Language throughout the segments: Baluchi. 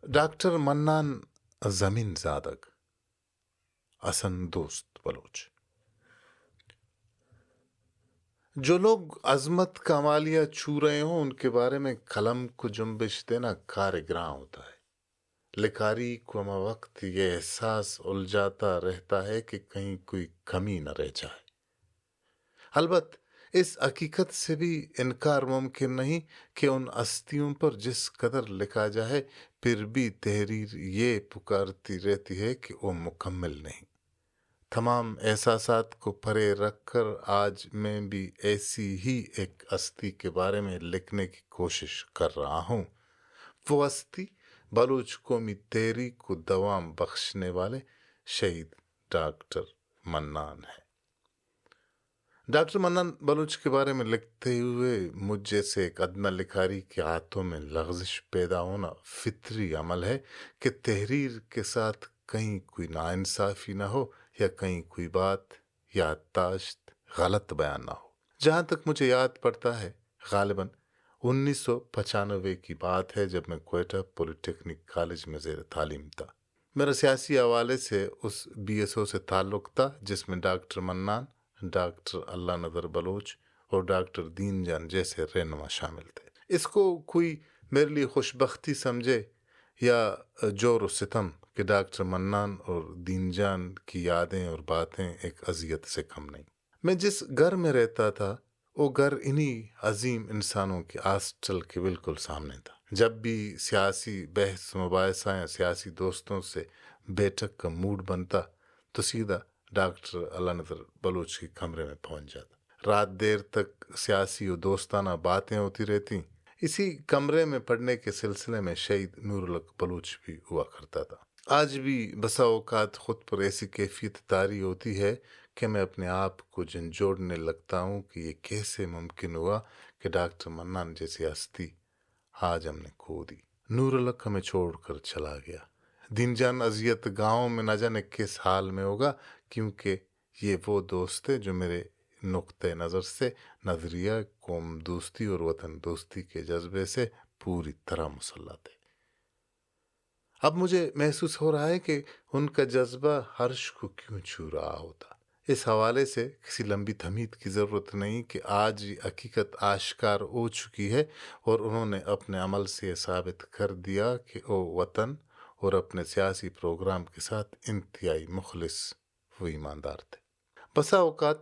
ڈاکٹر منان زمین زادگ، حسن دوست بلوچ۔ جو لوگ عظمت کا مالیہ چھو رہے ہوں، ان کے بارے میں قلم کو جنبش دینا کار گراں ہوتا ہے۔ لکھاری کو ہمہ وقت یہ احساس الجھاتا رہتا ہے کہ کہیں کوئی کمی نہ رہ جائے۔ البت، اس حقیقت سے بھی انکار ممکن نہیں کہ ان ہستیوں پر جس قدر لکھا جائے، پھر بھی تحریر یہ پکارتی رہتی ہے کہ وہ مکمل نہیں۔ تمام احساسات کو پرے رکھ کر آج میں بھی ایسی ہی ایک ہستی کے بارے میں لکھنے کی کوشش کر رہا ہوں۔ وہ ہستی بلوچ قومی تحریک کو دوام بخشنے والے شہید ڈاکٹر منان ہے۔ ڈاکٹر منان بلوچ کے بارے میں لکھتے ہوئے مجھ جیسے ایک ادنیٰ لکھاری کے ہاتھوں میں لغزش پیدا ہونا فطری عمل ہے کہ تحریر کے ساتھ کہیں کوئی ناانصافی نہ ہو یا کہیں کوئی بات، یادداشت، غلط بیان نہ ہو۔ جہاں تک مجھے یاد پڑتا ہے، غالباً انیس سو پچانوے کی بات ہے، جب میں کوئٹہ پولیٹیکنک کالج میں زیر تعلیم تھا۔ میرا سیاسی حوالے سے اس بی ایس او سے تعلق تھا، جس میں ڈاکٹر منان، ڈاکٹر اللہ نذر بلوچ اور ڈاکٹر دین جان جیسے رہنما شامل تھے۔ اس کو کوئی میرے لیے خوش بختی سمجھے یا جور و ستم کہ ڈاکٹر منان اور دین جان کی یادیں اور باتیں ایک اذیت سے کم نہیں۔ میں جس گھر میں رہتا تھا، وہ گھر انہی عظیم انسانوں کے ہاسٹل کے بالکل سامنے تھا۔ جب بھی سیاسی بحث مباحثہ یا سیاسی دوستوں سے بیٹھک کا موڈ بنتا، تو سیدھا ڈاکٹر اللہ نذر بلوچ کے کمرے میں پہنچ جاتا۔ رات دیر تک سیاسی و دوستانہ باتیں ہوتی رہتی۔ اسی کمرے میں پڑھنے کے سلسلے میں شہید نور الحق بلوچ بھی ہوا کرتا تھا۔ آج بھی بسا اوقات خود پر ایسی کیفیت طاری ہوتی ہے کہ میں اپنے آپ کو جھنجھوڑنے لگتا ہوں کہ یہ کیسے ممکن ہوا کہ ڈاکٹر منان جیسی ہستی آج ہم نے کھو دی۔ نور الحق ہمیں چھوڑ کر چلا گیا۔ دین جان اذیت گاہوں میں نہ جانے کس حال میں ہوگا، کیونکہ یہ وہ دوست ہے جو میرے نقطۂ نظر سے، نظریہ، قوم دوستی اور وطن دوستی کے جذبے سے پوری طرح مسلح تھے۔ اب مجھے محسوس ہو رہا ہے کہ ان کا جذبہ عرش کو کیوں چھو رہا ہوتا۔ اس حوالے سے کسی لمبی تمہید کی ضرورت نہیں کہ آج یہ حقیقت آشکار ہو چکی ہے اور انہوں نے اپنے عمل سے یہ ثابت کر دیا کہ وہ وطن اور اپنے سیاسی پروگرام کے ساتھ انتہائی مخلص و ایماندار تھے۔ بسا اوقات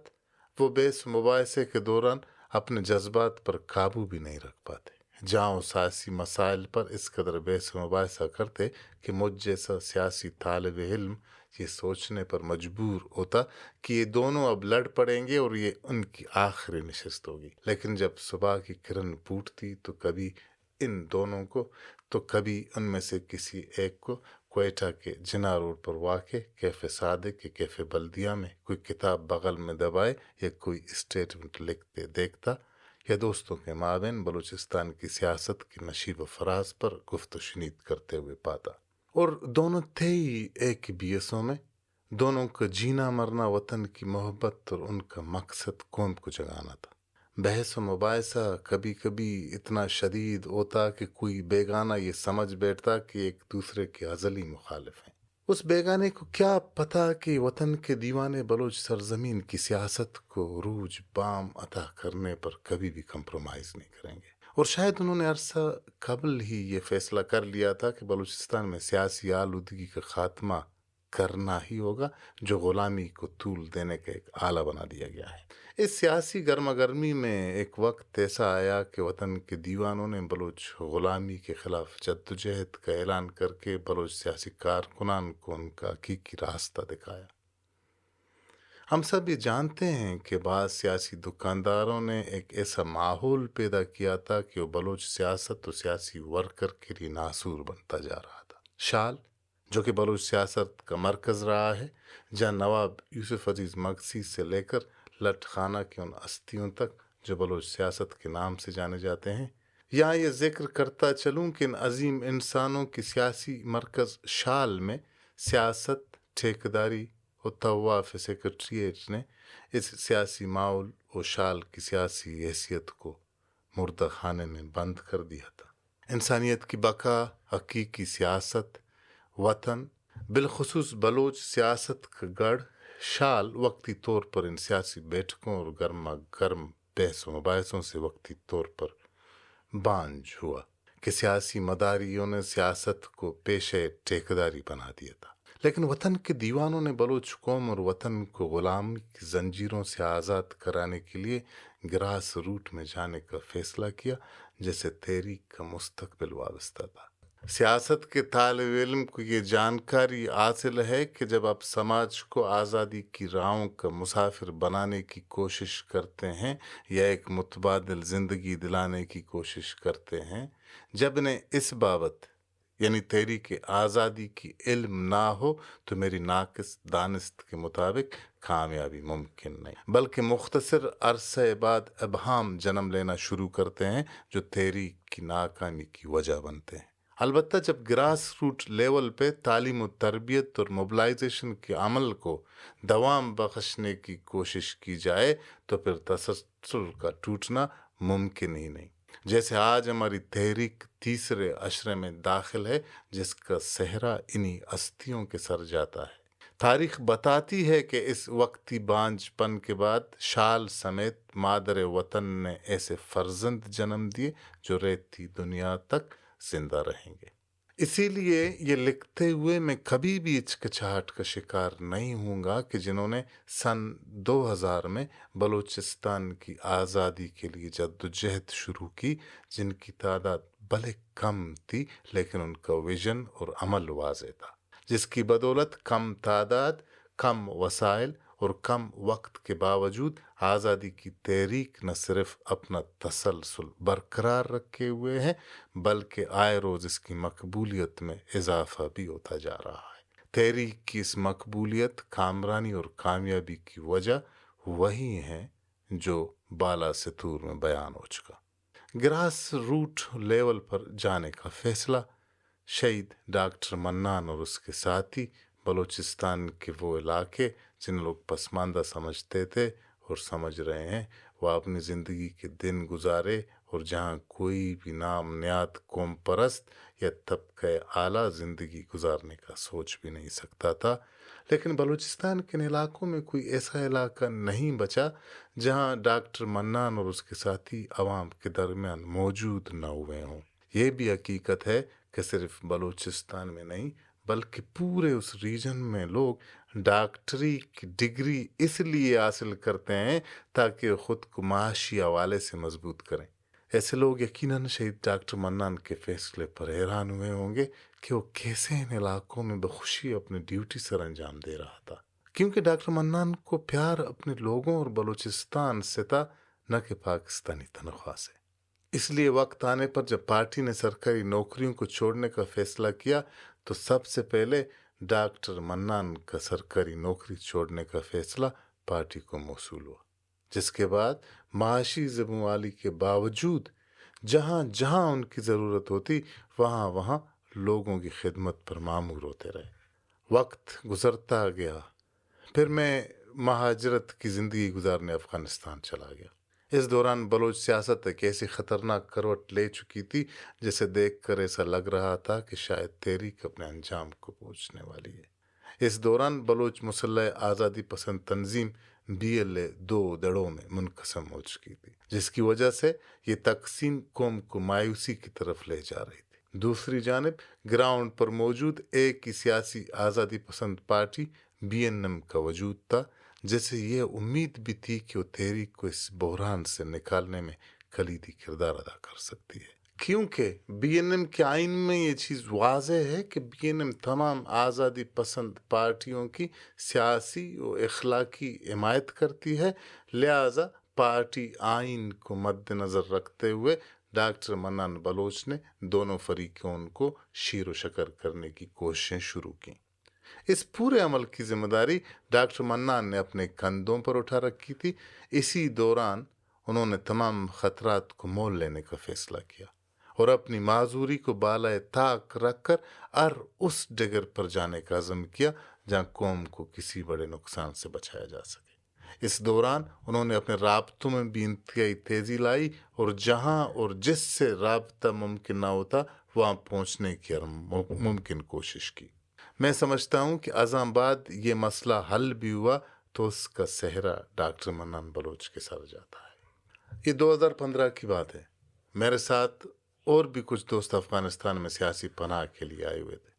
وہ بحث و مباحثے کے دوران اپنے جذبات پر قابو بھی نہیں رکھ پاتے۔ جہاں وہ سیاسی مسائل پر اس قدر بحث و مباحثہ کرتے کہ مجھ جیسا سیاسی طالب علم یہ سوچنے پر مجبور ہوتا کہ یہ دونوں اب لڑ پڑیں گے اور یہ ان کی آخری نشست ہوگی۔ لیکن جب صبح کی کرن پھوٹتی تو کبھی ان دونوں کو تو کبھی ان میں سے کسی ایک کو کوئٹہ کے جناح روڈ پر واقع کیفے صادق یا کیفے بلدیہ میں کوئی کتاب بغل میں دبائے یا کوئی اسٹیٹمنٹ لکھتے دیکھتا یا دوستوں کے مابین بلوچستان کی سیاست کے نشیب و فراز پر گفت و شنید کرتے ہوئے پاتا۔ اور دونوں تھے ہی ایک بی ایس او میں۔ دونوں کا جینا مرنا وطن کی محبت اور ان کا مقصد قوم کو جگانا تھا۔ بحث و مباحثہ کبھی کبھی اتنا شدید ہوتا کہ کوئی بیگانہ یہ سمجھ بیٹھتا کہ ایک دوسرے کے ازلی مخالف ہیں۔ اس بیگانے کو کیا پتہ کہ وطن کے دیوانے بلوچ سرزمین کی سیاست کو عروج بام عطا کرنے پر کبھی بھی کمپرومائز نہیں کریں گے۔ اور شاید انہوں نے عرصہ قبل ہی یہ فیصلہ کر لیا تھا کہ بلوچستان میں سیاسی آلودگی کا خاتمہ کرنا ہی ہوگا، جو غلامی کو طول دینے کا ایک آلہ بنا دیا گیا ہے۔ اس سیاسی گرما گرمی میں ایک وقت ایسا آیا کہ وطن کے دیوانوں نے بلوچ غلامی کے خلاف جدوجہد کا اعلان کر کے بلوچ سیاسی کارکنان کو ان کا حقیقی راستہ دکھایا۔ ہم سب یہ جانتے ہیں کہ بعض سیاسی دکانداروں نے ایک ایسا ماحول پیدا کیا تھا کہ وہ بلوچ سیاست و سیاسی ورکر کے لیے ناسور بنتا جا رہا تھا۔ شال، جو کہ بلوچ سیاست کا مرکز رہا ہے، جہاں نواب یوسف عزیز مگسی سے لے کر لٹ خانہ کے ان ہستیوں تک جو بلوچ سیاست کے نام سے جانے جاتے ہیں، یہاں یہ ذکر کرتا چلوں کہ ان عظیم انسانوں کے سیاسی مرکز شال میں سیاست، ٹھیکیداری و طواف سیکرٹریٹ نے اس سیاسی ماحول و شال کی سیاسی حیثیت کو مردہ خانے میں بند کر دیا تھا۔ انسانیت کی بقا، حقیقی سیاست، وطن، بالخصوص بلوچ سیاست کا گڑھ شال وقتی طور پر ان سیاسی بیٹھکوں اور گرما گرم بحث و مباحثوں سے وقتی طور پر بانجھ ہوا کہ سیاسی مداریوں نے سیاست کو پیشہ ٹھیکیداری بنا دیا تھا۔ لیکن وطن کے دیوانوں نے بلوچ قوم اور وطن کو غلامی کی زنجیروں سے آزاد کرانے کے لیے گراس روٹ میں جانے کا فیصلہ کیا، جسے تحریک کا مستقبل وابستہ تھا۔ سیاست کے طالب علم کو یہ جانکاری حاصل ہے کہ جب آپ سماج کو آزادی کی راہوں کا مسافر بنانے کی کوشش کرتے ہیں یا ایک متبادل زندگی دلانے کی کوشش کرتے ہیں، جب انہیں اس بابت، یعنی تحریک آزادی کی علم نہ ہو، تو میری ناقص دانست کے مطابق کامیابی ممکن نہیں، بلکہ مختصر عرصے بعد ابہام جنم لینا شروع کرتے ہیں جو تحریک کی ناکامی کی وجہ بنتے ہیں۔ البتہ جب گراس روٹ لیول پہ تعلیم و تربیت اور موبلائزیشن کے عمل کو دوام بخشنے کی کوشش کی جائے تو پھر تسلسل کا ٹوٹنا ممکن ہی نہیں۔ جیسے آج ہماری تحریک تیسرے عشرے میں داخل ہے، جس کا سہرا انہی ہستیوں کے سر جاتا ہے۔ تاریخ بتاتی ہے کہ اس وقتی بانجھ پن کے بعد شال سمیت مادر وطن نے ایسے فرزند جنم دیے جو رہتی دنیا تک زندہ رہیں گے۔ اسی لیے یہ لکھتے ہوئے میں کبھی بھی ہچکچاہٹ کا شکار نہیں ہوں گا کہ جنہوں نے سن دو ہزار میں بلوچستان کی آزادی کے لیے جدوجہد شروع کی، جن کی تعداد بھلے کم تھی لیکن ان کا ویژن اور عمل واضح تھا، جس کی بدولت کم تعداد، کم وسائل اور کم وقت کے باوجود آزادی کی تحریک نہ صرف اپنا تسلسل برقرار رکھے ہوئے ہے، بلکہ آئے روز اس کی مقبولیت میں اضافہ بھی ہوتا جا رہا ہے۔ تحریک کی اس مقبولیت، کامرانی اور کامیابی کی وجہ وہی ہیں جو بالا سطور میں بیان ہو چکا۔ گراس روٹ لیول پر جانے کا فیصلہ شہید ڈاکٹر منان اور اس کے ساتھی بلوچستان کے وہ علاقے جنہیں لوگ پسماندہ سمجھتے تھے اور سمجھ رہے ہیں، وہ اپنی زندگی کے دن گزارے اور جہاں کوئی بھی نام نہاد قوم پرست یا طبقہ اعلیٰ زندگی گزارنے کا سوچ بھی نہیں سکتا تھا۔ لیکن بلوچستان کے ان علاقوں میں کوئی ایسا علاقہ نہیں بچا جہاں ڈاکٹر منان اور اس کے ساتھی عوام کے درمیان موجود نہ ہوئے ہوں۔ یہ بھی حقیقت ہے کہ صرف بلوچستان میں نہیں، بلکہ پورے اس ریجن میں لوگ ڈاکٹری کی ڈگری اس لیے حاصل کرتے ہیں تاکہ وہ خود کو معاشی حوالے سے مضبوط کریں۔ ایسے لوگ یقیناً شہید ڈاکٹر منان کے فیصلے پر حیران ہوئے ہوں گے کہ وہ کیسے ان علاقوں میں بخوشی اپنی ڈیوٹی سر انجام دے رہا تھا، کیونکہ ڈاکٹر منان کو پیار اپنے لوگوں اور بلوچستان سے تھا، نہ کہ پاکستانی تنخواہ سے۔ اس لیے وقت آنے پر جب پارٹی نے سرکاری نوکریوں کو چھوڑنے کا فیصلہ کیا تو سب سے پہلے ڈاکٹر منان کا سرکاری نوکری چھوڑنے کا فیصلہ پارٹی کو موصول ہوا، جس کے بعد معاشی زبونحالی کے باوجود جہاں جہاں ان کی ضرورت ہوتی، وہاں وہاں لوگوں کی خدمت پر مامور ہوتے رہے۔ وقت گزرتا گیا، پھر میں مہاجرت کی زندگی گزارنے افغانستان چلا گیا۔ اس دوران بلوچ سیاست ایک ایسی خطرناک کروٹ لے چکی تھی جسے دیکھ کر ایسا لگ رہا تھا کہ شاید تحریک اپنے انجام کو پہنچنے والی ہے۔ اس دوران بلوچ مسلح آزادی پسند تنظیم بی ایل اے دو دڑوں میں منقسم ہو چکی تھی، جس کی وجہ سے یہ تقسیم قوم کو مایوسی کی طرف لے جا رہی تھی۔ دوسری جانب گراؤنڈ پر موجود ایک ہی سیاسی آزادی پسند پارٹی بی این ایم کا وجود تھا، جسے یہ امید بھی تھی کہ وہ تحریک کو اس بحران سے نکالنے میں کلیدی کردار ادا کر سکتی ہے، کیونکہ بی این ایم کے آئین میں یہ چیز واضح ہے کہ بی این ایم تمام آزادی پسند پارٹیوں کی سیاسی و اخلاقی حمایت کرتی ہے، لہذا پارٹی آئین کو مد نظر رکھتے ہوئے ڈاکٹر منان بلوچ نے دونوں فریقوں کو شیر و شکر کرنے کی کوششیں شروع کیں۔ اس پورے عمل کی ذمہ داری ڈاکٹر منان نے اپنے کندھوں پر اٹھا رکھی تھی۔ اسی دوران انہوں نے تمام خطرات کو مول لینے کا فیصلہ کیا اور اپنی معذوری کو بالائے طاق رکھ کر ہر اس ڈگر پر جانے کا عزم کیا جہاں قوم کو کسی بڑے نقصان سے بچایا جا سکے۔ اس دوران انہوں نے اپنے رابطوں میں بے انتہائی تیزی لائی اور جہاں اور جس سے رابطہ ممکن نہ ہوتا، وہاں پہنچنے کی ہر مم-، ممکن کوشش کی۔ میں سمجھتا ہوں کہ ازاں بعد یہ مسئلہ حل بھی ہوا تو اس کا سہرا ڈاکٹر منان بلوچ کے سر جاتا ہے۔ یہ دو ہزار پندرہ کی بات ہے۔ میرے ساتھ اور بھی کچھ دوست افغانستان میں سیاسی پناہ کے لیے آئے ہوئے تھے،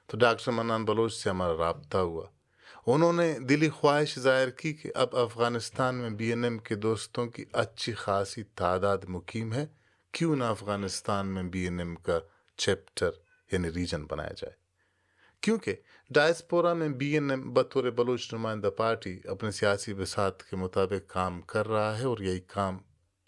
تو ڈاکٹر منان بلوچ سے ہمارا رابطہ ہوا۔ انہوں نے دلی خواہش ظاہر کی کہ اب افغانستان میں بی این ایم کے دوستوں کی اچھی خاصی تعداد مقیم ہے، کیوں نہ افغانستان میں بی این ایم کا چیپٹر یعنی ریجن بنایا جائے، کیونکہ ڈائسپورا میں بی این ایم بطور بلوچ نمائندہ پارٹی اپنے سیاسی بساط کے مطابق کام کر رہا ہے اور یہی کام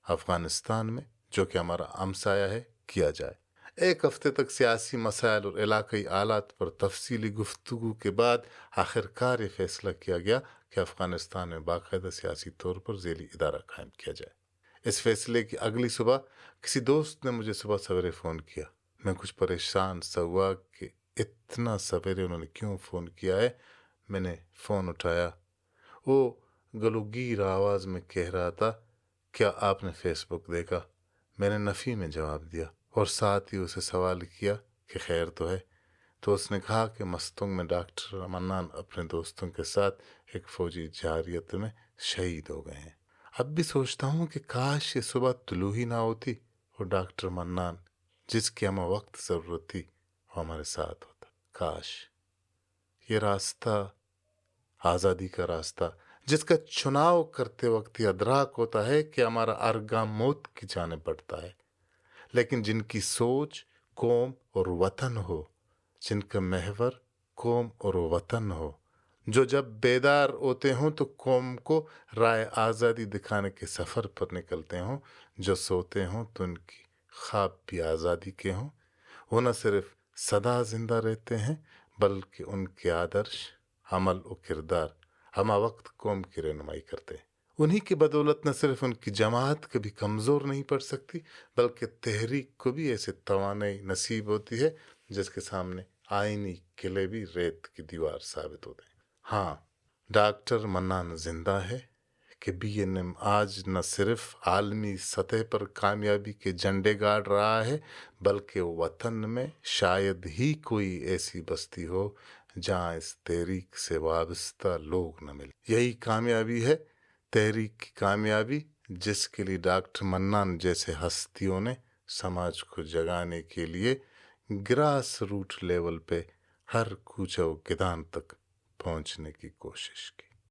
افغانستان میں، جو کہ ہمارا ہمسایہ ہے، کیا جائے۔ ایک ہفتے تک سیاسی مسائل اور علاقائی حالات پر تفصیلی گفتگو کے بعد آخر کار یہ فیصلہ کیا گیا کہ افغانستان میں باقاعدہ سیاسی طور پر ذیلی ادارہ قائم کیا جائے۔ اس فیصلے کی اگلی صبح کسی دوست نے مجھے صبح سویرے فون کیا۔ میں کچھ پریشان سا ہوا کہ اتنا سویرے انہوں نے کیوں فون کیا ہے۔ میں نے فون اٹھایا۔ وہ گلوگیر آواز میں کہہ رہا تھا، "کیا آپ نے فیس بک دیکھا؟" میں نے نفی میں جواب دیا اور ساتھ ہی اسے سوال کیا کہ خیر تو ہے؟ تو اس نے کہا کہ مستونگ میں ڈاکٹر منان اپنے دوستوں کے ساتھ ایک فوجی جارحیت میں شہید ہو گئے ہیں۔ اب بھی سوچتا ہوں کہ کاش یہ صبح طلوع ہی نہ ہوتی اور ڈاکٹر منان، جس کی ہمہ وقت ضرورت تھی، وہ ہمارے ساتھ ہوتا۔ کاش۔ یہ راستہ، آزادی کا راستہ، جس کا چناؤ کرتے وقت یہ ادراک ہوتا ہے کہ ہمارا ہر گام موت کی جانب بڑھتا ہے، لیکن جن کی سوچ قوم اور وطن ہو، جن کا محور قوم اور وطن ہو، جو جب بیدار ہوتے ہوں تو قوم کو راہ آزادی دکھانے کے سفر پر نکلتے ہوں، جو سوتے ہوں تو ان کی خواب بھی آزادی کے ہوں، وہ نہ صرف سدا زندہ رہتے ہیں، بلکہ ان کے آدرش، عمل و کردار ہمہ وقت قوم کی رہنمائی کرتے ہیں۔ انہی کی بدولت نہ صرف ان کی جماعت کبھی کمزور نہیں پڑ سکتی، بلکہ تحریک کو بھی ایسی توانائی نصیب ہوتی ہے، جس کے سامنے آئینی قلعے بھی ریت کی دیوار ثابت ہوتے ہیں۔ ہاں، ڈاکٹر منان زندہ ہے کہ بی این ایم آج نہ صرف عالمی سطح پر کامیابی کے جھنڈے گاڑ رہا ہے، بلکہ وطن میں شاید ہی کوئی ایسی بستی ہو جہاں اس تحریک سے وابستہ لوگ نہ ملیں۔ یہی کامیابی ہے، تحریک کی کامیابی، جس کے لیے ڈاکٹر منان جیسے ہستیوں نے سماج کو جگانے کے لیے گراس روٹ لیول پہ ہر کوچہ و گدان تک پہنچنے کی کوشش کی۔